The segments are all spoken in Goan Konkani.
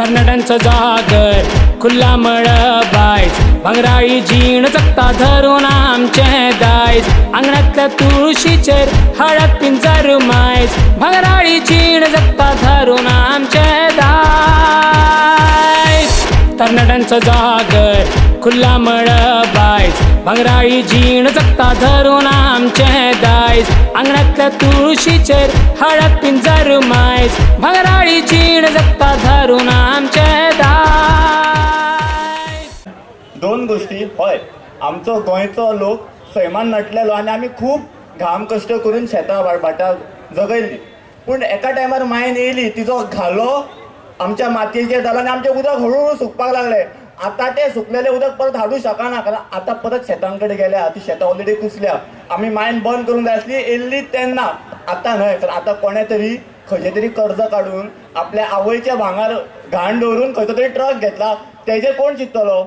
तरणाट्यांचो जागर खुल्ला मळबायज भांगराळी जीण जगता धरून आमचें दायज आंगणांतल्या तुळशीचेर हळद पिंजर मायज भांगराळी जीण जगता धरून आमचें दायज तरणाट्यांचो जागर खुल्ला मळबायज भांगराळी जीण जगता धरून आमचें दायज आंगणांतल्या तुळशीचेर हळद पिंजर मायज भांगराळी जीण जगता धरून आमचें दायज. दोन गोष्टी हय, आमचो गोंयचो लोक सैमान नटलेलो आनी आमी खूब घाम कश्ट करून शेतां भाटां जगयल्ली, पूण एका टायमार मायन येयली, तिचो घालो आमच्या मातयेचेर जालो आनी आमचें उदक हळूहळू सुकपाक लागलें. आतां तें सुकलेलें उदक परत हाडूंक शकना, कारण आतां परत शेतां कडेन गेल्या, ती शेतां ऑलरेडी कुसल्या. आमी मायन बंद करूंक जाय आसली येयल्ली तेन्ना, आतां न्हय. कारण आतां कोणें तरी खंयचें तरी कर्ज काडून आपल्या आवयच्या भांगार घाण दवरून खंयचो तरी ट्रक घेतला, तेजेर कोण चिंततलो?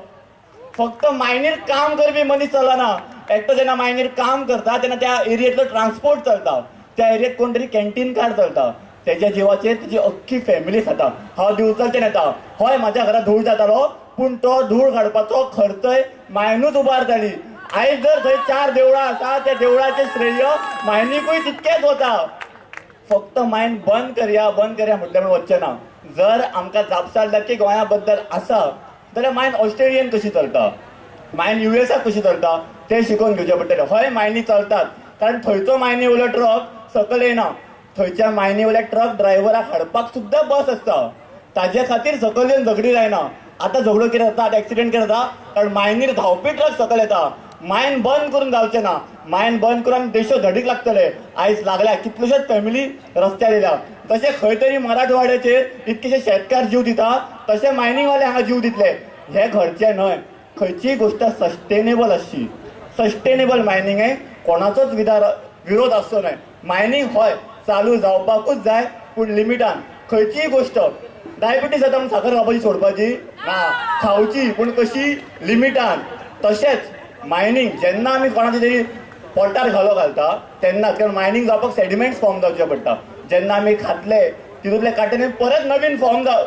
फक्त मायनीर काम करपी मनीस चलना. एकटो जेन्ना मायनीर काम करता तेन्ना त्या एरियेंतलो ट्रान्सपोर्ट चलता, त्या एरियेंत कोण तरी कॅन्टीन कार चलता, तेज्या जिवाचेर तुजी अख्खी फॅमिली खाता. हांव दिवचलच्यान येता, हय म्हाज्या घरा धूळ जातालो, पूण तो धूळ काडपाचो खर्चय मायनूच उबार जाली. आयज जर थंय 4 देवळां आसा, त्या देवळाचें श्रेय मायनीकूय तितकेंच वता. फक्त मायन बंद करया बंद करया म्हटल्यार म्हूण वचचें ना. जर आमकां जापसालदारकी गोंया बद्दल आसा जाल्यार मायन ऑस्ट्रेलियन कशी चलता, मायन युएसाक कशी चलता तें शिकोवन घेवचें पडटलें. हय मायनी चलतात, कारण थंयचो मायनी वयलो ट्रक सकयल येना, थंयच्या मायनी वयल्या ट्रक ड्रायव्हराक हाडपाक सुद्दां बस आसता, ताजे खातीर सकयल येवन झगडी जायना. आतां झगडो कितें जाता, आतां एक्सिडंट कितें जाता, कारण मायनीर धांवपी ट्रक सकयल येता. मायन बंद करून जावचें ना, मायन बंद करून आमी देशो धडीक लागतले. आयज लागल्या कितल्योश्योच फॅमिली रस्त्यार येयल्या. तशें खंय तरी मराठवाड्याचेर इतकेशे शेतकार जीव दिता, तशें मायनिंगवाले हांगा जीव दितले. हें घडचें न्हय. खंयचीय गोश्ट सस्टेनेबल आसची, सस्टेनेबल मायनिंग हें कोणाचोच विरोध आसचो न्हय. मायनिंग हय चालू जावपाकूच जाय, पूण लिमिटान. खंयचीय गोश्ट डायबिटीज जाता म्हूण साकर खावपाची सोडपाची ना, खावची पूण कशी लिमिटान. तशेंच मायनिंग जेन्ना आमी कोणाचे तरी पोटार घालो घालता तेन्नाच, कारण मायनिंग जावपाक सेडिमेंट्स फॉर्म जावचे पडटा. जेन्ना आमी खातले तितूंतले काट्यान परत नवीन फॉर्म जाव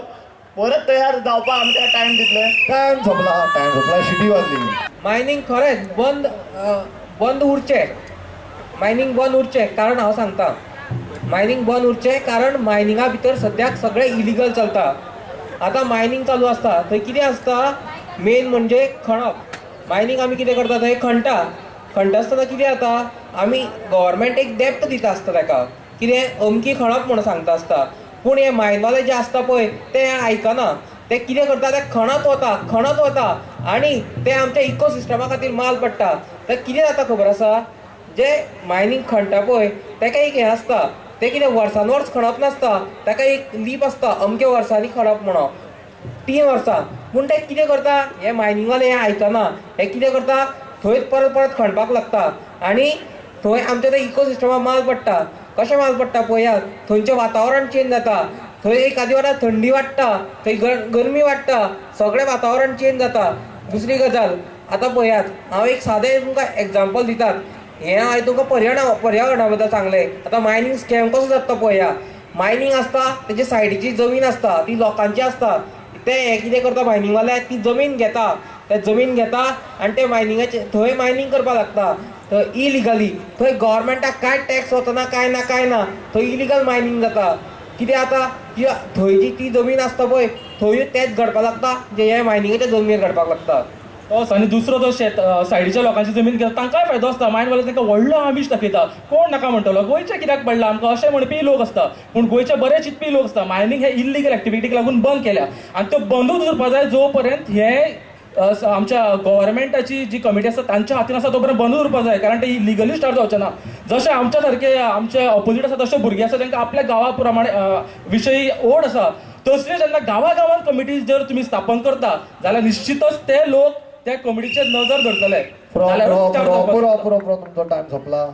परत तयार जावपाक आमकां टायम दितले. टायम सोंपला, टायम सोंपला, शिटी वाजली. मायनिंग खरेंच बंद बंद उरचें, मायनिंग बंद उरचें. कारण हांव सांगता, मायनिंग बंद उरचें कारण मायनिंगा भितर सद्याक सगळें इलिगल चलता. आतां मायनिंग चालू आसता थंय कितें आसता, मेन म्हणजे खणप. मायनिंग आमी कितें करता थंय खणटा, खणटा आसतना कितें जाता, आमी गव्हर्मेंट एक डेप्थ दिता आसता ताका, कितें अमकी खणप म्हूण सांगता आसता. पूण हे मायनवाले जे आसता पळय ते आयकना, ते कितें करता, ते खणत वता खणत वता आनी ते आमच्या इकोसिस्टमा खातीर माल पडटा. तर कितें जाता खबर आसा, जे मायनिंग खणटा पळय ताका एक हें आसता, ते कितें वर्सान वर्स खणप नासता, ताका एक लीप आसता अमके वर्सांनी खणप म्हणून 3 वर्सां. पूण ते कितें करता, हे मायनिंगवाले हें आयकना, हे कितें करता थंयच परत परत खणपाक लागता आनी थंय आमच्या त्या इकोसिस्टमा माल पडटा. कशें माल पडटा पळयात, थंयचें वातावरण चेंज जाता, थंय एखादी वरां थंडी वाडटा, थंय गरमी वाडटा, सगळें वातावरण चेंज जाता. दुसरी गजाल आतां पळयात, हांव एक सादें तुमकां एग्जाम्पल दितात, हें हांवें तुमकां पर्यावरणा बद्दल सांगलें. आतां मायनिंग स्कॅम कसो जाता पळया, मायनिंग आसता तेजे सायडीची जमीन आसता ती लोकांची आसता, ते हें कितें करता मायनिंगवाले ती जमीन घेता, ते जमीन घेता आनी ते मायनिंगाचे थंय मायनिंग करपाक लागता थंय इलिगली. थंय गव्हर्मेंटाक कांय टॅक्स वचना, कांय ना कांय ना, थंय इलिगल मायनिंग जाता. कितें जाता की थंय जी ती जमीन आसता पळय थंयूय तेंच घडपाक लागता जे हे मायनिंगाच्या जमनीर घडपाक लागता. तोच आनी दुसरो जो शेत सायडीच्या लोकांची जमीन घेता तांकांय फायदो आसता. मायनवाले तांकां व्हडलो आमीश दाखयता, कोण नाका म्हणटलो गोंयचें कित्याक पडलां आमकां अशें म्हणपी लोक आसता, पूण गोंयचे बरे चिंतपी लोक आसता. मायनिंग हे इल्लिगल एक्टिविटीक लागून बंद केल्या आनी त्यो बंदूच उरपा जाय जो पर्यंत हे आमच्या गव्हर्मेंटाची जी कमिटी आसा तांच्या हातीन आसा तो पर्यंत बंदूच उरपा जाय, कारण ते इलिगली स्टार्ट जावचें ना. जशें आमच्या सारके आमचे ऑपोजीट आसा तशे भुरगे आसा तांकां आपल्या गांवा प्रमाणे विशयी ओड आसा, तसल्यो जेन्ना गांवा गांवांत कमिटी जर तुमी स्थापन करता जाल्यार निश्चितच ते लोक त्या कमिटीचेर नजर धरतले. तुमचो टायम सोंपला.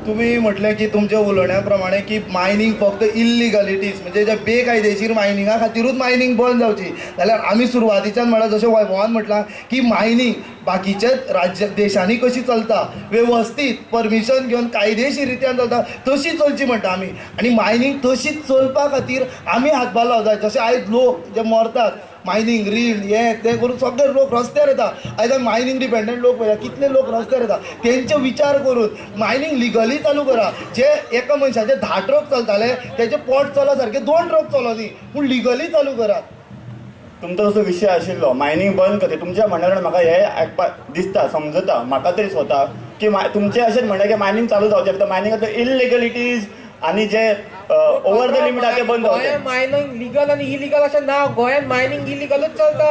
तुमी म्हटलें की तुमच्या उलोवण्या प्रमाणे की मायनिंग फक्त इल्लिगलिटीज म्हणजे जे बेकायदेशीर मायनिंगा खातीरूच मायनिंग बंद जावची, जाल्यार आमी सुरवातीच्यान म्हळ्यार जशें वैभवान म्हटलां की मायनिंग बाकीच्या राज्य देशांनी कशी चलता वेवस्थीत परमिशन घेवन कायदेशीर रित्यान चलता तशी चलची म्हणटा आमी, आनी मायनिंग तशी चलपा खातीर आमी हातभार लावंक जाय. जशें आयज लोक जे मरतात मायनींग रीण हें तें करून सगळे लोक रस्त्यार येता. आयज आमी मायनींग डिपेंडंट लोक पळयता, कितले लोक रस्त्यार येता. तेंचे विचार करून मायनींग लिगली चालू करा. जे एका मनशाचे 10 ट्रक चलताले तेजे पोट चला सारके 2 ट्रक चलोनी, पूण लिगली चालू करात. तुमचो जसो विशय आशिल्लो मायनींग बंद करचें, तुमच्या म्हणण्यान म्हाका हें आयकपाक दिसता, समजता म्हाका तरी स्वता की तुमचें अशेंच म्हणणें की मायनींग चालू जावचें, फक्त मायनिंगांतल्यो इलिगलिटीज आनी जे ओवर the limit आहा ते बंद जावचें. मायनींग लिगल आनी इलिगल अशें ना, गोंयांत मायनींग इलिगलूच चलता,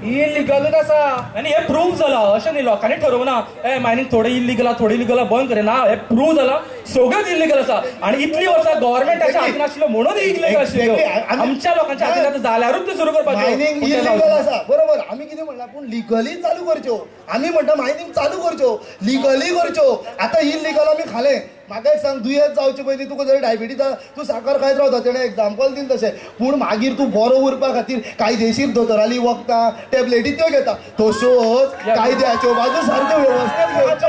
इलिगलूच आसा. आनी हें प्रूव जालां, अशें न्ही लोकांनी ठरोवना ए मायनींग थोडें इलिगल आहा थोडें इलिगल आहा बंद करे ना, हें प्रूव जालां, सगळेंच इलिगल आसा. आनी इतलीं वर्सां गव्हर्मेंटाच्या हातीन आशिल्लो म्हणून इलिगल आशिल्ल्यो, आमच्या लोकांच्या हातीन आतां जाल्यारूच तें सुरू करपाचें. मायनींग इलिगल आसा बरोबर, आमी कितें म्हणलां, पूण लिगली चालू करच्यो. आमी म्हणटा मायनींग चालू करच्यो, लिगली करच्यो. आतां इलिगल आमी खालें, म्हाका एक सांग, दुयेंत जावचे पयलीं तुका जर डायबिटीज आसा तूं साकर खायत रावता, तेणें एग्जाम्पल दिलें तशें, पूण मागीर तूं बरो उरपा खातीर कायदेशीर दोतोराली वखदां टॅबलेटी त्यो घेता, तश्योच कायद्याच्यो बाजू सारक्यो वेवस्थीत घेवच्यो.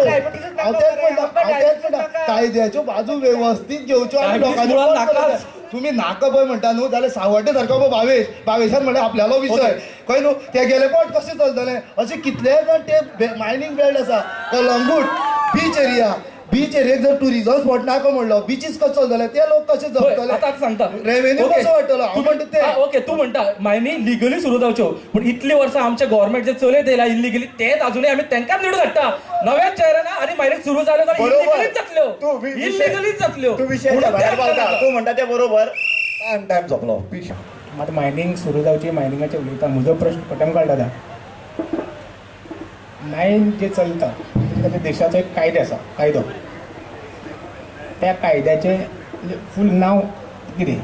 हांव तेंच म्हणटा, हांव तेंच म्हणटा, कायद्याच्यो बाजू वेवस्थीत घेवच्यो आनी लोकांच्यो. तुमी नाका पळय म्हणटा न्हू, जाल्यार सावड्डे सारको पळय भावेश, भावेशान म्हणल्यार आपल्यालो विशय कळ्ळें न्हू, तेगेलें पोट कशें चलतलें. अशें कितले जाण ते मायनींग बेल्ट आसा, कलंगूट बीच एरिया, बीच एरियेक जर टुरिजम स्पॉट नाका म्हणलो, बिचीस कशें चलतले, ते लोक कशे जगतले, आतां सांगता रेवेन्यू कसो वाडटलो. हांव म्हणटा ते ओके, तूं म्हणटा मायनींग लिगली सुरू जावच्यो, पूण इतलीं वर्सां आमचे गव्हर्मेंट जे चलयत येयला इलिगली तेच अजुनूय आमी तेंकांच निवडून हाडटा. नव्याच चेहऱ्यान आनी मायनींग सुरू जाल्यो जाल्यार इलिगलीच जातल्यो, इलिगलीच जातल्यो. तूं विशयाच्या भायर पावता, तूं म्हणटा तें बरोबर. टायम टायम सोंपलो. आतां मायनींग सुरू जावची, मायनिंगाचेर उलयता. म्हजो प्रश्न पटमकाळ दादा, मायन जे चलता तेजे खातीर देशाचो एक कायदो आसा, कायदो, त्या कायद्याचें फूल नांव कितें,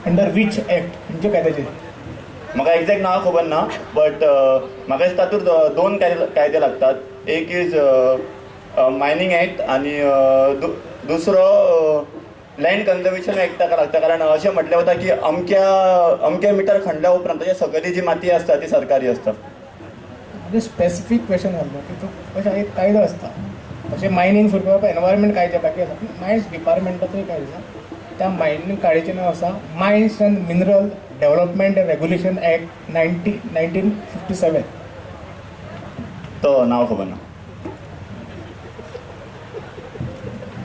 अंडर which act, खंयच्या कायद्याचेर? म्हाका एक्झॅक्ट नांव खबर ना, बट म्हाका दिसता तातूंत 2 कायदे लागतात. एक is mining act आनी दुसरो लँड कन्जर्वेशन एक्ट ताका लागता. कारण अशें म्हटलें वता की अमक्या अमक्या मिटर खणल्या उपरांत ताच्या सकयली जी माती आसता ती सरकारी आसता. म्हणजे स्पेसिफीक क्वेश्चन घालता की तो कशें एक कायदो आसता, तशें मायनींग सुरू करपाक एनवायरमेंट कायदे बाकी आसा, पूण मायन्स डिपार्टमेंटाचोय कायदो आसा. त्या मायनींग कायद्याचें नांव आसा mines and mineral development and regulation act 1957. तो नांव खबर ना.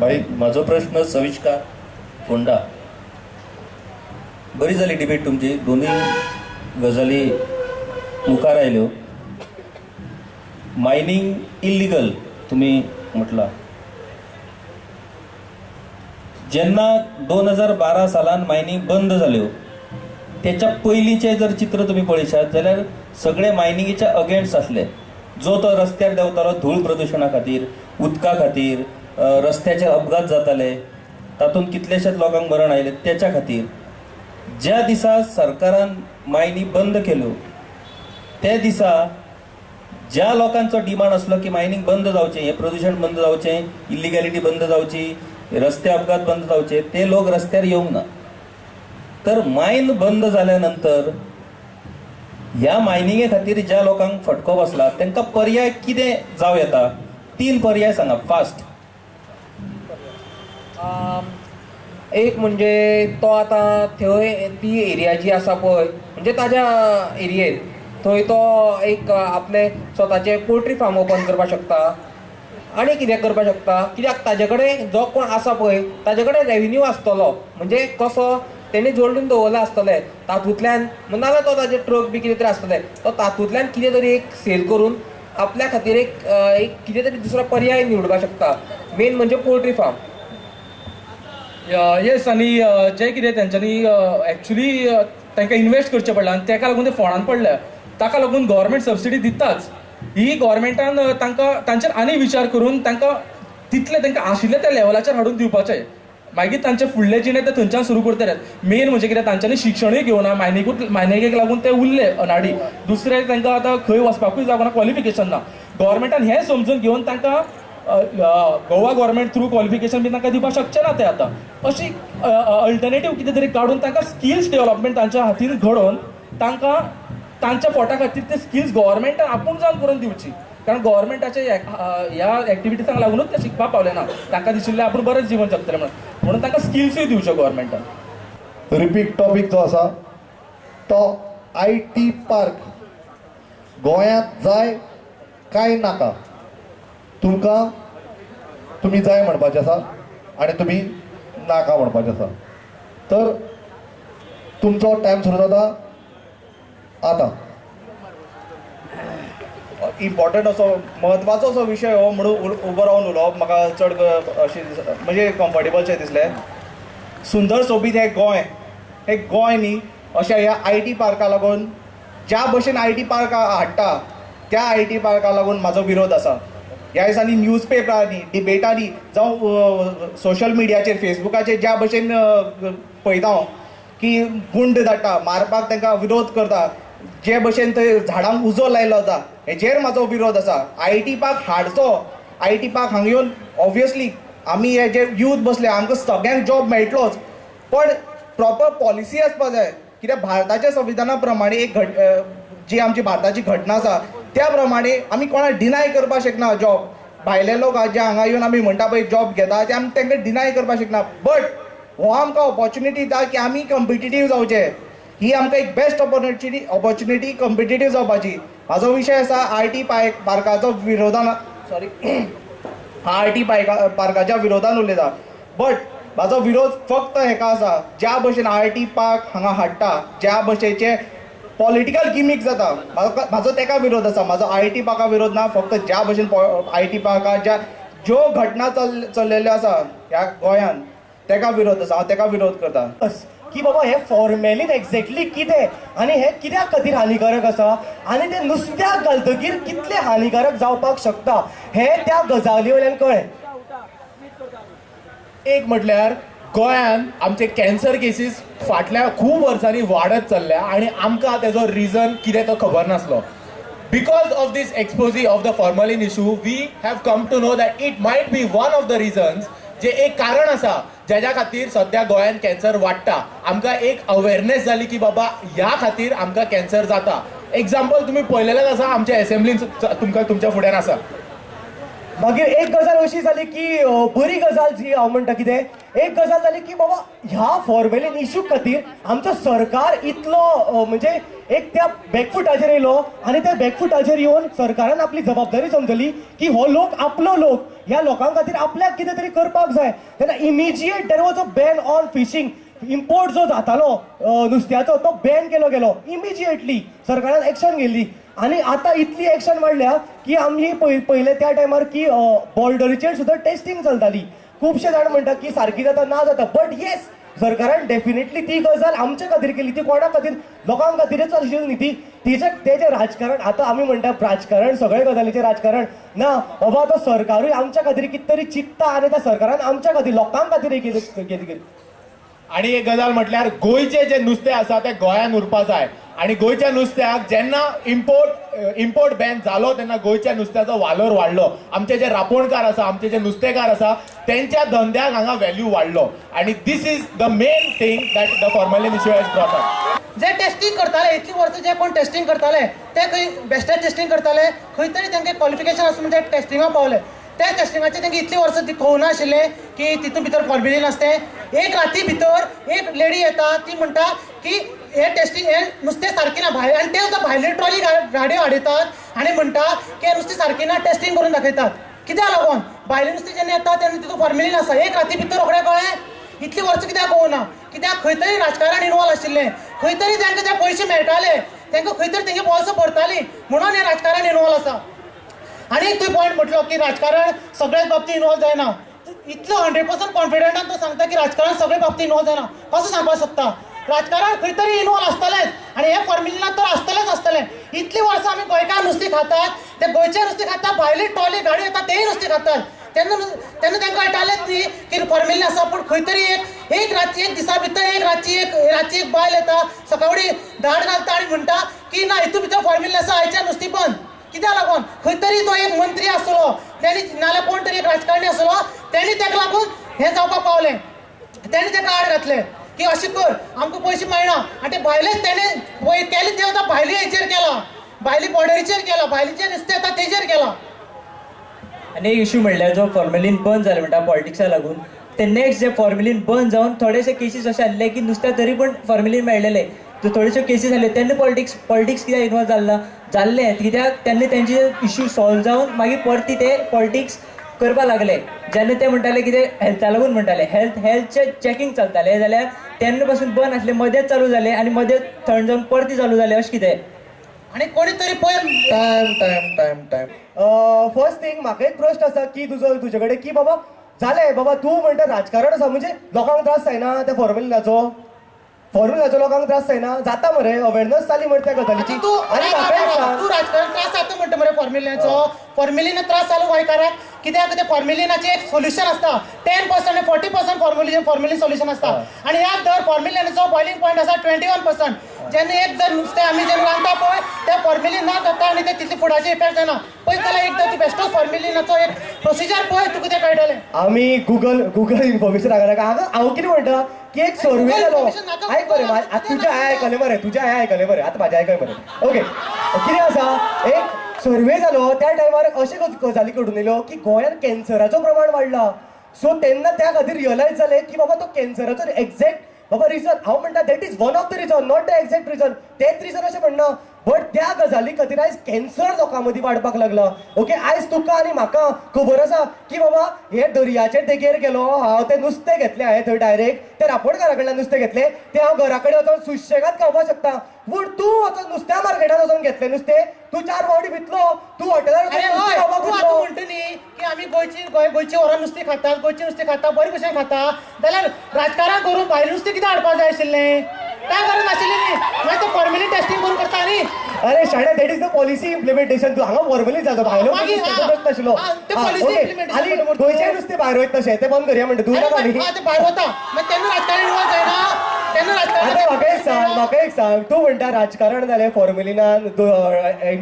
भाई म्हाजो प्रश्न सविष्कार फोंडा. बरी जाली डिबेट तुमची, दोनूय गजाली मुखार आयल्यो. मायनींग इल्लिगल तुमी म्हटलां, जेन्ना 2012 सालान मायनींग बंद जाल्यो तेच्या पयलींचें जर चित्र तुमी पळयशात जाल्यार सगळे मायनिंगेच्या अगेन्स्ट आसले. जो तो रस्त्यार देंवतालो धूळ प्रदुशणा खातीर, उदका खातीर, रस्त्याचेर अपघात जाताले तातूंत कितलेशेच लोकांक मरण आयलें तेच्या खातीर. ज्या दिसा सरकारान मायनी बंद केल्यो त्या दिसा ज्या लोकांचो डिमांड आसलो की मायनींग बंद जावचें, हें प्रदुशण बंद जावचें, इल्लिगॅलिटी बंद जावची, रस्ते अपघात बंद जावचे, ते लोक रस्त्यार येवंक ना. तर मायन बंद जाल्या नंतर ह्या मायनिंगे खातीर ज्या लोकांक फटको बसला तांकां पर्याय कितें जावं येता? 3 पर्याय सांगा फास्ट. एक म्हणजे तो आतां थंय ती एरिया जी आसा पळय, म्हणजे ताज्या एरियेन थंय तो एक आपलें स्वताचें पोल्ट्री फार्म ओपन करपाक शकता आनी कितें करपाक शकता. कित्याक ताजे कडेन जो कोण आसा पळय ताजे कडेन रेविन्यू आसतलो, म्हणजे कसो तेणी जोडून दवरला आसतलें तातूंतल्यान, नाजाल्यार तो ताजे ट्रक बी कितें तरी आसतलें, तो तातूंतल्यान कितें तरी एक सेल करून आपल्या खातीर एक एक कितें तरी दुसरो पर्याय निवडपाक शकता. मेन म्हणजे पोल्ट्री फार्म. येस, आनी जें कितें तेंच्यांनी एक्चुली तांकां इन्वेस्ट करचें पडलां आनी ताका लागून ते फोंडान पडल्या. ताका लागून गव्हर्मेंट सबसिडी दिताच, ही गव्हर्मेंटान तांकां तांचेर आनी विचार करून तांकां तितलें तांकां आशिल्लें त्या लेवलाचेर हाडून दिवपाचें. मागीर तांचें फुडलें जिणें ते थंयच्यान सुरू करतले. मेन म्हणजे कितें तांच्यांनी शिक्षणूय घेवना, मायनिंगूच मायनिंगेक लागून ते उरले अनाडी. दुसरें तांकां आतां खंय वचपाकूय जागो ना, क्वॉलिफिकेशन ना. गव्हर्मेंटान हें समजून घेवन तांकां गोवा गव्हर्मेंट थ्रू क्वॉलिफिकेशन बी तांकां दिवपाक शकचें ना ते आतां. अशी अल्टरनेटीव कितें तरी काडून तांकां स्किल्स डेवलपमेंट तांच्या हातीन घडोवन तांकां तांच्या पोटा खातीर ते स्किल्स गव्हर्मेंटान आपूण जावन करून दिवची. कारण गव्हर्मेंटाच्या ह्या एक्टिविटीजांक लागूनच ते शिकपाक पावले ना. तांकां दिशिल्लें आपूण बरें जिवन जगतलें म्हणून, म्हणून तांकां स्किल्सूय दिवच्यो गव्हर्मेंटान. रिपीट टॉपीक जो आसा तो IT park गोंयांत जाय काय नाका? तुमकां तुमी जाय म्हणपाचें आसा आनी तुमी नाका म्हणपाचें आसा. तर तुमचो टायम सुरू जाता आतां. इम्पॉर्टंट असो म्हत्वाचो असो विशय हो म्हणून उबो रावन उलोवप म्हाका चड अशें म्हणजे कम्फर्टेबलशें दिसलें. सुंदर सोबीत हें गोंय, हें गोंय न्ही अशा ह्या IT पार्का लागून, ज्या भशेन IT park हाडटा त्या IT पार्का लागून म्हाजो विरोध आसा. ह्या दिसांनी न्यूज पेपरांनी, डिबेटांनी जावं सोशल मिडियाचेर, फेसबुकाचेर ज्या भशेन पळयता हांव की गुंड धाडटा मारपाक, तांकां विरोध करता, जे भशेन थंय झाडांक उजो लायलो वता, हेजेर म्हाजो विरोध आसा. IT park हाडचो, IT park हांगा येवन ऑब्वियसली आमी हे जे यूथ बसले आमकां सगळ्यांक जॉब मेळटलोच, पण प्रॉपर पॉलिसी आसपा जाय. कित्याक भारताच्या संविधाना प्रमाणे एक जी आमची भारताची घटना आसा त्या प्रमाणे आमी कोणाक डिनाय करपाक शकना जॉब. भायले लोक जे हांगा येवन आमी म्हणटा पळय जॉब घेता ते आमी तांकां डिनाय करपाक शकना, बट हो आमकां ऑपॉर्च्युनिटी दिता की आमी कॉम्पिटिटीव जावचे. ही आमकां एक बेस्ट ऑपॉर्च्युनिटी कॉम्पिटिटीव जावपाची. म्हाजो विशय आसा IT पार्काचो विरोधान, सॉरी, IT पार्काच्या विरोधान उलयता, बट म्हाजो विरोध फक्त हेका आसा, ज्या भशेन IT park हांगा हाडटा, ज्या भशेचे पॉलिटिकल गिमीक जाता, म्हाजो तेका विरोध आसा. म्हाजो IT पार्का विरोध ना, फक्त ज्या भशेन IT पार्का ज्यो घटना चल्लेल्यो आसा ह्या गोंयान तेका विरोध आसा, हांव तेका विरोध करता. की बाबा हे फॉर्मेलीन एक्झॅक्टली कितें आनी हें कित्याक खातीर हानिकारक आसा आनी तें नुस्त्याक घालतकीर कितलें हानिकारक जावपाक शकता हें त्या गजाली वयल्यान कळ्ळें. एक म्हटल्यार गोंयान आमचे कॅन्सर केसीस फाटल्या खूब वर्सांनी वाडत चल्ल्या आनी आमकां तेजो रिजन कितें तो खबर नासलो. Because of this expose of the formalin issue we have come to know that it might be one of the reasons, जे एक कारण आसा जेज्या खातीर सद्या गोंयान कॅन्सर वाडटा. आमकां एक अवेरनेस जाली की बाबा ह्या खातीर आमकां कॅन्सर जाता. एग्जाम्पल तुमी पळयलेलेंच आसा आमच्या एसेंब्लीन तुमकां तुमच्या फुड्यान आसा. मागीर एक गजाल अशी जाली की बरी गजाल जी हांव म्हणटा कितें, एक गजाल जाली की बाबा ह्या फॉर्मेलीन इशू खातीर आमचो सरकार इतलो म्हणजे एक त्या बॅकफुटाचेर येयलो आनी त्या बॅकफुटाचेर येवन सरकारान आपली जबाबदारी समजली की हो लोक आपलो लोक, ह्या लोकां खातीर आपल्याक कितें तरी करपाक जाय. तेन्ना immediate there was a ban on fishing, import जो जातालो नुस्त्याचो तो बॅन केलो गेलो इमिजिएटली, सरकारान एक्शन घेतली. आनी आतां इतली एक्शन वाडल्या की आमी पयले त्या टायमार की बॉर्डरीचेर सुद्दां टेस्टींग चलताली. खुबशे जाण म्हणटा की सारकी जाता ना जाता, बट येस सरकारान डेफिनेटली ती गजाल आमचे खातीर केली, ती कोणा खातीर, लोकां खातीरच आशिल्ली न्ही ती. तेजे तेजें राजकारण आतां आमी म्हणटा राजकारण सगळे गजालीचें राजकारण ना बाबा, आतां सरकारूय आमच्या खातीर कितें तरी चिंत्ता आनी त्या सरकारान आमच्या खातीर लोकां खातीर केली. आनी एक गजाल म्हटल्यार गोंयचें जें नुस्तें आसा तें गोंयान उरपा जाय आनी गोंयच्या नुस्त्याक जेन्ना इम्पोर्ट बॅन जालो तेन्ना गोंयच्या नुस्त्याचो वालोर वाडलो. आमचे जे रापोणकार आसा, आमचे जे नुस्तेकार आसा तेंच्या धंद्याक हांगा व्हॅल्यू वाडलो आनी this is the main thing that the formalin issue has brought up. J testing करताले इतली वर्सां जे कोण टेस्टिंग करताले ते खंय बेश्टे टेस्टिंग करताले, खंय तरी तांकां क्वॉलिफिकेशन आसून ते टेस्टिंगाक पावले. त्या टेस्टिंगाचें तांकां इतली वर्सां खबर नाशिल्लें की तितून भितर फॉर्मेलीन आसता. एक राती भितर एक लेडी येता ती म्हणटा की हे टेस्टिंग हे नुस्तें सारकें ना भायर, आनी ते सुद्दां भायले ट्रॉली गाडयो हाडयतात आनी म्हणटा की हें नुस्तें सारकें ना, टेस्टिंग करून दाखयतात. कित्याक लागून भायलें नुस्तें जेन्ना येता तेन्ना तितून फॉर्मेलीन आसा. एक राती भितर रोखडें कळ्ळें, इतली वर्सां कित्याक कळना? कित्याक खंय तरी राजकारण इनवॉल्व आशिल्लें, खंय तरी तांकां जे पयशे मेळटाले तांकां खंय तरी तेंगे बोल्सां भरतालीं म्हणून हें राजकारण इनवॉल्व आसा. आनी एक तुवें पॉयंट म्हटलो की राजकारण सगळ्याच बाबतींत इनवॉल्व जायना, इतलो 100% कॉन्फिडंटान तो सांगता की राजकारण सगळे बाबतींत इनवॉल्व जायना. कसो सांगपाक शकता? राजकारण खंय तरी इनवॉल्व आसतलेंच आनी हें फॉर्मेलिना तर आसतलेंच आसतलें. इतलीं वर्सां आमी गोंयकार नुस्तें खातात, ते गोंयचें नुस्तें खाता, भायली ट्रॉली गाडी येता तेय नुस्तें खातात, तेन्ना तेन्ना तांकां कळटालेंच न्ही की फॉर्मेलीन आसा. पूण खंय तरी एक रातची एक दिसा भितर एक रातची एक बायल येता सकाळी धाड घालता आनी म्हणटा की ना हितून भितर फॉर्मेलीन आसा, आयच्यान नुस्तें बंद. कित्याक लागून? खंय तरी तो एक मंत्री आसलो तेणी, नाल्यार कोण तरी एक राजकारणी आसलो तेणी ताका लागून हें जावपाक पावलें, तेणी ताका आड घातलें की अशें कर आमकां पयशे मेळना. आनी ते भायलेच तेणें केलें तें आतां भायले हेचेर केलां, भायले बॉर्डरीचेर केलां, भायले जे नुस्तें येता तेजेर केलां. आनी एक इशू म्हणल्यार जो फॉर्मेलीन बंद जालें म्हणटा पॉलिटिक्सा लागून, ते नेक्स्ट जे फॉर्मेलीन बंद जावन थोडेशे केसीस अशे आसले की नुस्त्या तरी पण फॉर्मेलीन मेळलेले. थोड्योश्यो केसी जाल्यो तेन्ना पॉलिटिक्स कित्याक इनवॉल्व जाल्ला जाल्लें कित्याक तेन्ना तेंचे इश्यू सॉल्व जावन मागीर परती ते पॉलिटिक्स करपाक लागले. जेन्ना ते म्हणटाले कितें हेल्था लागून म्हणटाले हेल्थचें चॅकिंग चलतालें जाल्यार तेन्ना पासून बंद आसलें, मदेंच चालू जालें आनी मदें थंड जावन परती चालू जालें अशें कितें. आनी कोणी तरी पळय time time time time. First thing म्हाका एक प्रश्न आसा की तुजो तुजे कडेन की बाबा जालें बाबा तूं म्हणटा राजकारण आसा म्हणजे लोकांक त्रास जायना त्या फॉर्मेलिनाचो, फॉर्मेलिनाचो लोकांक त्रास जायना, जाता मरे अवेरनस जाली मरे त्या गजालीची. आनी म्हाका तूं राजकारण त्रास जाता म्हणटा मरे फॉर्मेलिनाचो, फॉर्मेलिना त्रास जालो गोंयकाराक कित्याक ते फॉर्मेलिनाचें एक सोल्युशन आसता 10% आनी 40% फॉर्मेलिन सोल्युशन आसता आनी ह्या दर फॉर्मेलिनाचो बॉयलिंग पॉयंट आसा 21%. जेन्ना एक जर नुस्तें आमी जेन्ना रांदता पळय त्या फॉर्मेलिन ना जाता आनी ते तितले फुडाचे इफेक्ट जायना. पळय जाल्यार एकदां तूं बेश्टोच फॉर्मेलिनाचो एक प्रोसिजर पळय तुका तें कळटलें. आमी गुगल गुगल इन्फॉर्मेशन हांगा हांव कितें म्हणटा की एक सर्वे जालो. आयक मरे आतां तुजें हांवें आयकलें मरे, तुजें हांवें आयकलें मरे, आतां म्हाजें आयकय मरे. ओके कितें आसा एक सर्वे जालो त्या टायमार अशें गजाली घडून येयल्यो की गोंयांत कॅन्सराचो प्रमाण वाडला. सो तेन्ना त्या खातीर रियलायज जालें की बाबा तो कॅन्सराचो एक्झॅक्ट बाबा रिजन, हांव म्हणटा that is one of the reason, not the exact reason, तेच रिजन अशें म्हणना, बट त्या गजाली खातीर आयज कॅन्सर लोकां मदीं वाडपाक लागला. ओके आयज तुका आनी म्हाका खबर आसा की बाबा हे दर्याचे देगेर गेलो हांव, तें नुस्तें घेतलें हांवें थंय डायरेक्ट ते रापोणकारा कडल्यान नुस्तें घेतलें, तें हांव घरा कडेन वचोन सुशेगाद खावपाक शकता. पूण तूं वचोन नुस्त्या मार्केटान वचोन घेतलें नुस्तें, तूं 4 फावटी भितलो, तूं हॉटेलार वचोन म्हणटा न्ही की आमी गोंयची गोंयची व्हरोन नुस्तें खातात, गोंयचें नुस्तें खाता, बरे भशेन खाता, जाल्यार राजकारण करून भायलें नुस्तें कितें हाडपाक जाय आशिल्लें? काय गरज नाशिल्ली न्ही, मागीर ते फॉर्मेली टेस्टिंग करून करता न्ही. अरे शाण्या that is the policy implementation. तूं हांगा फॉर्मली जाता भायलो प्रश्न आशिल्लो आनी गोंयचें नुस्तें भायर वयता तशें तें बंद करया म्हणटा तूं नाका न्ही. भायर वता मागीर तेन्ना राजकारण इनवॉल्व जायना, तेन्ना राजकारण. आतां म्हाका एक सांग, म्हाका एक सांग, तूं म्हणटा राजकारण जालें फॉर्मेलिनान,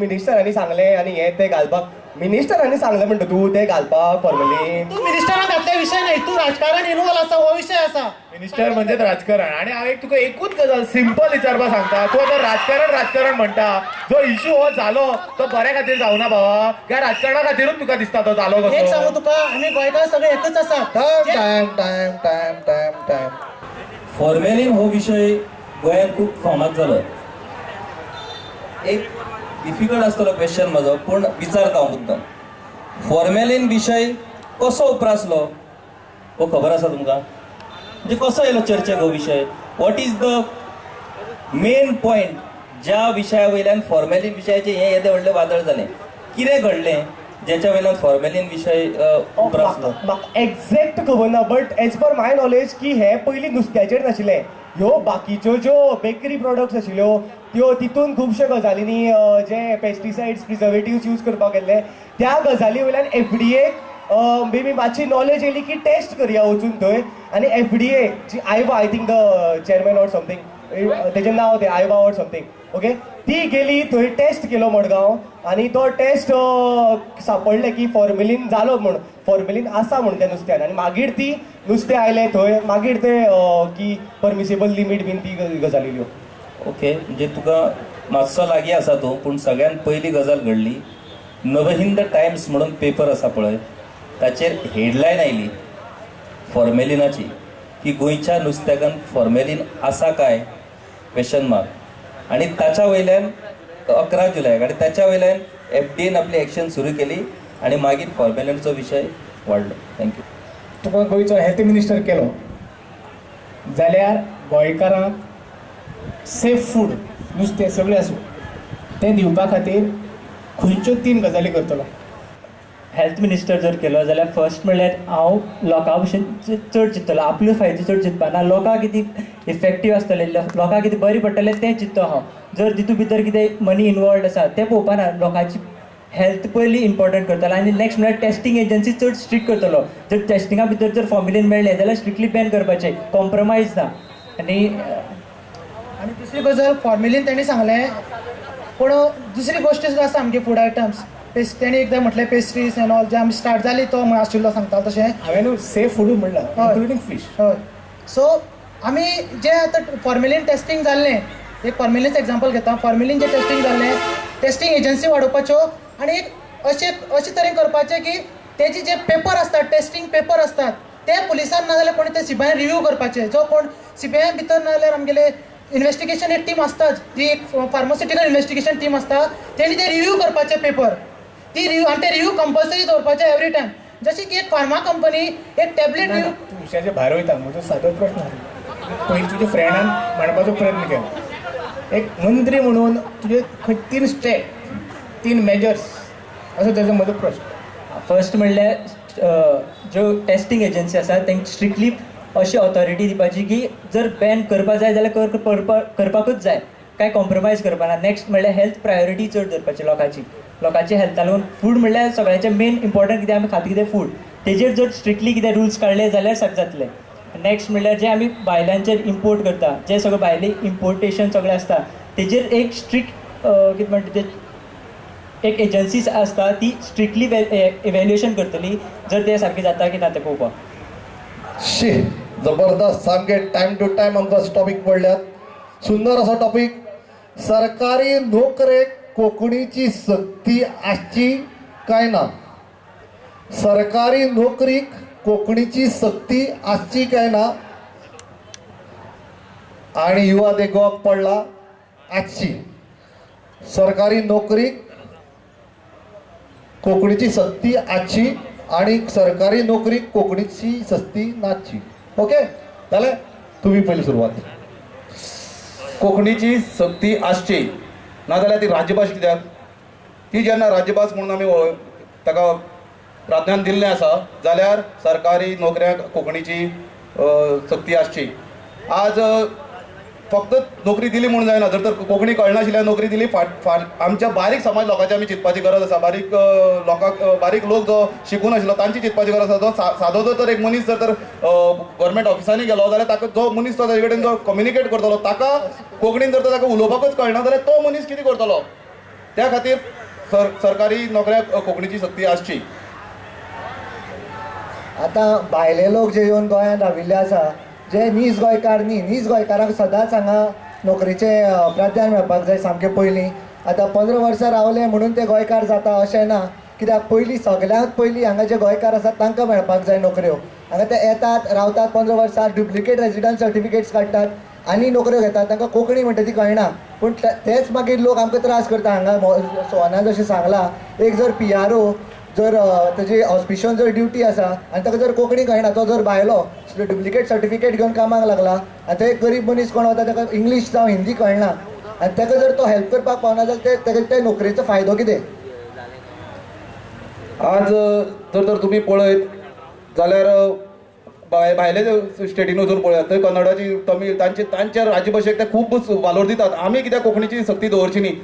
मिनिस्टरांनी सांगलें आनी हें तें घालपाक, मिनिस्टरांनी सांगलें म्हणटा तूं तें घालपाक फॉर्मेलीन. तूं मिनिस्टरान घातले विशय न्ही, तूं राजकारण इनवॉल्व आसा हो विशय आसा. मिनिस्टर म्हणजेच राजकारण. आनी हांव एक तुका एकूच गजाल सिंपल विचारपाक सांगता, तूं आतां राजकारण राजकारण म्हणटा, जो इशू हो जालो तो बऱ्या खातीर जावना बाबा, ह्या राजकारणा खातीरूच तुका दिसता तो जालो कसो? एक सांगू तुका, आमी गोंयकार सगळे एकच आसा. Time time time time time. Formalin हो विशय गोंयांत खूब फामाद जालो. एक डिफिकल्ट आसतलो क्वेश्चन म्हजो, पूण विचारता हांव मुद्दम. फॉर्मेलीन विशय कसो उप्रासलो हो खबर आसा तुमकां? म्हणजे कसो येयलो चर्चेक हो विशय? What is the main point ज्या विशया वयल्यान फॉर्मेलीन विशयाचें हें येदें व्हडलें वादळ जालें? कितें घडलें ज्याच्या वयल्यान फॉर्मेलीन विशय उप्रासलो? म्हाका एक्झॅक्ट खबर ना, but as per my knowledge की हें पयलीं नुस्त्याचेर नाशिल्लें, ह्यो बाकीच्यो ज्यो बेकरी प्रोडक्ट्स आशिल्ल्यो त्यो तितून खुबश्यो गजालींनी जे पेस्टिसायड्स प्रिजर्वेटिव्स यूज करपाक गेल्ले त्या गजाली वयल्यान एफडीएक मे बी मातशी नॉलेज येयली की टेस्ट करया वचून थंय. आनी एफडीए जी आयवा, I think the chairman or something तेजें नांव तें आयवा ऑर समथींग, ओके ती गेली थंय टेस्ट केलो मडगांव आनी तो टेस्ट सापडलें की फॉर्मेलीन जालो म्हूण, फॉर्मेलीन आसा म्हूण त्या नुस्त्यान. आनी मागीर ती नुस्तें आयलें थंय, मागीर ते की परमिसेबल लिमीट बीन ती गजाल येयल्यो. ओके, म्हणजे तुका मातसो लागीं आसा तूं, पूण सगळ्यान पयली गजाल घडली नवहिंद टायम्स म्हणून पेपर आसा पळय, ताचेर हेडलायन आयली फॉर्मेलिनाची की गोंयच्या नुस्त्याकान फॉर्मेलीन आसा काय क्वेश्चन मार्क. आनी ताच्या वयल्यान 11 जुलयाक आनी ताच्या वयल्यान एफडीएन आपली एक्शन सुरू केली आनी मागीर फॉर्मेलिनाचो विशय वाडलो. Thank you. तुका गोंयचो हेल्थ मिनिस्टर केलो जाल्यार गोंयकारांक सेफ फूड नुस्तें सगळें आसूं तें दिवपा खातीर खंयच्यो 3 गजाली करतलो? हेल्थ मिनिस्टर जर केलो जाल्यार फर्स्ट म्हणल्यार हांव लोकां भशेन चड चिंततलो, आपलो फायदो चड चिंतपा ना, लोकांक कितें इफेक्टीव आसतलें, लोकांक कितें बरें पडटलें तें चिंतता हांव. जर तितूंत भितर कितें मनी इनवॉल्वड आसा तें पळोवपा ना, लोकांची हेल्थ पयलीं इम्पोर्टंट करतलो. आनी नेक्स्ट म्हणल्यार टेस्टींग एजन्सी चड स्ट्रिक्ट करतलो. जर टेस्टिंगा भितर जर फॉर्मेलीन मेळ्ळें जाल्यार स्ट्रिक्टली बॅन करपाचें, कॉम्प्रोमायज ना. आनी आनी दुसरी गजाल फॉर्मेलीन तेणी सांगलें, पूण दुसरी गोश्ट सुद्दां आसा आमगे फूड आयटम्स तेणी एकदां म्हटलें पेस्ट्रीज एन्ड ऑल जे आमी स्टार्ट जाली तो आशिल्लो सांगता तशें हांवें सेफ फूड म्हणलां इन्क्लुडींग फिश. हय, सो आमी जें आतां फॉर्मेलीन टेस्टींग जाल्लें, एक फॉर्मेलीनचें एग्जाम्पल घेता, फॉर्मेलीन जें टेस्टींग जाल्लें, टेस्टींग एजन्सी वाडोवपाच्यो आनी एक अशें तरेन करपाचें की तेजे जे पेपर आसतात, टेस्टींग पेपर आसतात ते पुलिसान ना जाल्यार कोणी ते सीबीआयन रिव्यू करपाचे. जो कोण सीबीआयन भितर ना जाल्यार आमगेले इन्वेस्टिगेशन एक टीम आसताच, जी एक फार्मास्युटिकल इन्वेस्टिगेशन टीम आसता, तेणी ते रिव्यू करपाचे पेपर, ती रिव्यू आनी ते रिव्यू कंपल्सरी दवरपाचे एवरी टायम. जशी की एक फार्मा कंपनी एक टॅबलेट रिव्यू. तूं विशयाचे भायर वयता. म्हजो सादो प्रश्न आसलो, पयलीं तुज्या फ्रेंडान मांडपाचो प्रयत्न केलो. एक मंत्री म्हणून तुजे खंय 3 स्टेप, 3 मेजर्स असो तेजो म्हजो प्रश्न. फर्स्ट म्हणल्यार ज्यो टेस्टिंग एजन्सी आसा तांकां स्ट्रिक्टली अशी ऑथॉरिटी दिवपाची की जर बॅन करपा जाय जाल्यार करपाकूच जाय, कांय कॉम्प्रोमायज करपा ना. नेक्स्ट म्हणल्यार हेल्थ प्रायोरिटी चड दवरपाची लोकांची, लोकांची हेल्था लागून. फूड म्हणल्यार सगळ्याचें मेन इम्पॉर्टंट कितें आमी खाता कितें फूड, तेजेर जर स्ट्रिक्टली कितें रुल्स काडले जाल्यार सारकें जातलें. नेक्स्ट म्हणल्यार जे आमी भायल्यांचेर इम्पोर्ट करता, जे सगळें भायले इम्पोर्टेशन सगळें आसता तेजेर एक स्ट्रिक्ट कितें म्हणटा ते एक एजन्सीज आसता ती स्ट्रिक्टली इव्हॅल्युएशन करतली जर ते सारकें जाता की ना तें पळोवपाक. शी जबरदस्त, सामके टायम टू टायम आमकां टॉपीक पडल्यात. सुंदर असो टॉपीक. सरकारी नोकरेक कोंकणीची सक्ती आसची काय ना? सरकारी नोकरीक कोंकणीची सक्ती आसची काय ना? आणि युवा दे गोवाक पडला आसची. सरकारी नोकरीक कोंकणीची सक्ती आसची आणि सरकारी नोकरी कोंकणीची सक्ती नासची. ओके जालें, तुमी पयली सुरवात. कोंकणीची सक्ती आसची नाजाल्यार ती राज्यभास कित्याक? ती जेन्ना राज्यभास म्हणून आमी ताका प्राधान्य दिल्लें आसा जाल्यार सरकारी नोकऱ्यांक कोंकणीची सक्ती आसची. आज फक्त नोकरी दिली म्हणून जायना, जर तर कोंकणी कळनाशिल्ल्यान नोकरी दिली फाट आमच्या बारीक समाज लोकांची आमी चिंतपाची गरज आसा. बारीक लोकांक, बारीक लोक जो शिकून आशिल्लो तांची चिंतपाची गरज आसा. जो सादो जर तर एक मनीस जर तर गव्हर्मेंट ऑफिसांनी गेलो जाल्यार ताका जो मनीस तो ताजे कडेन जो कम्युनिकेट करतलो ताका कोंकणीन जर तर ताका उलोवपाकूच कळना जाल्यार तो मनीस कितें करतलो? त्या खातीर सरकारी नोकऱ्याक कोंकणीची सक्ती आसची. आतां भायले लोक जे येवन गोंयांत राविल्ले आसा, जे नीज गोंयकार न्ही, नीज गोंयकारांक सदांच हांगा नोकरेचें प्राधान्य मेळपाक जाय सामकें पयलीं. आतां 15 वर्सां रावले म्हणून ते गोंयकार जाता अशें ना, कित्याक पयलीं सगल्यांत पयलीं हांगा जे गोंयकार आसात तांकां मेळपाक जाय नोकऱ्यो. हांगा ते येतात रावतात 15 वर्सां, डुप्लिकेट रेजिडंट सर्टिफिकेट्स काडटात आनी नोकऱ्यो घेतात. तांकां कोंकणी म्हणटा ती कळना, पूण तेच मागीर लोक आमकां त्रास करता. हांगा सोनान जशें सांगलां, एक जर PRO जर ताजी हॉस्पिशन जर ड्युटी आसा आनी ताका जर कोंकणी कळना, तो जर भायलो डुप्लिकेट सर्टिफिकेट घेवन कामाक लागला आनी ते गरीब मनीस कोण वता ताका इंग्लीश जावं हिंदी कळना आनी ताका जर तो हेल्प करपाक पावना जाल्यार ते ताका ते नोकरेचो फायदो कितें? आज जर तर तुमी पळयत जाल्यार भायले स्टेटीन वचून पळयात थंय कन्नडाची, तमीळ तांचे तांच्या राजभाशेक ते खूब वालोर दितात. आमी कित्याक कोंकणीची सक्ती दवरची न्ही?